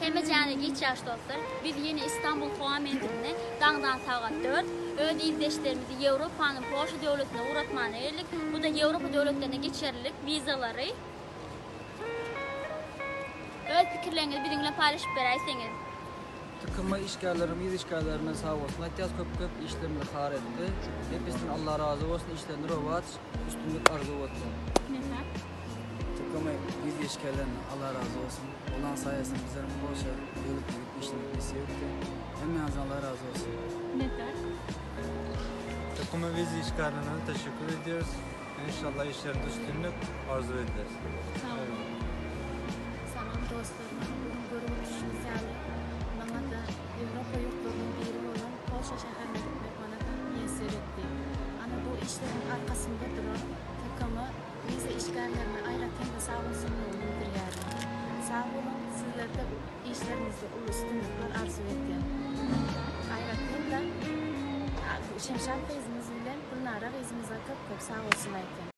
Hemejäne giç ýaş dostlar. Biz ýene Istanbul howa menzilinde daňdan sagat 4 öz ildeşlerimizi Ýewropanyň Polşa döwletine ugratmana geldik. Bu-da Ýewropa döwletlerine geçerlilik wizalary. Öz pikirleriňizi biziň bilen paýlaşyp beräýseňiz. TKM işgärleri wiza işgärlerine sag bolsun aýtýas köp köp işlerimizi har etdi. Hepesinden Allah razy bolsun işlerinde rowaç üstünlik arzuw etýän. Minnetdar. TKM wiza işgärlerine Allah razy bolsun. Olaň saýasynda bizlerem Polşa döwletine gidip işlemek nesip etdi. Hemmäňizden Allah razy bolsun. Minnetdar. TKM vize işgärlerine teşekkür ediyoruz. Inşallah işlerinde üstünlik arzuw ederiz. Sag boluň. Salam dostlar, mana bu gün görüp oturyşyňyz ýaly, maňa-da Ýewropa ýurtlarynyň biri bolan Polşa şäherine gitmek maňa-da miýesser etdi. Ana bu işleriň arkasynda duran TKM wiza işgärlerine aýratyn-da sag bolsunlygymy bildirýärin. Sag boluň, sizlerde işleriňizde uly üstünlikler arzuw edýän. Aýratyn-da Şemşat gyzymyz bilen Gülnara gyzymyza köp-köp sag bolsun aýtýan.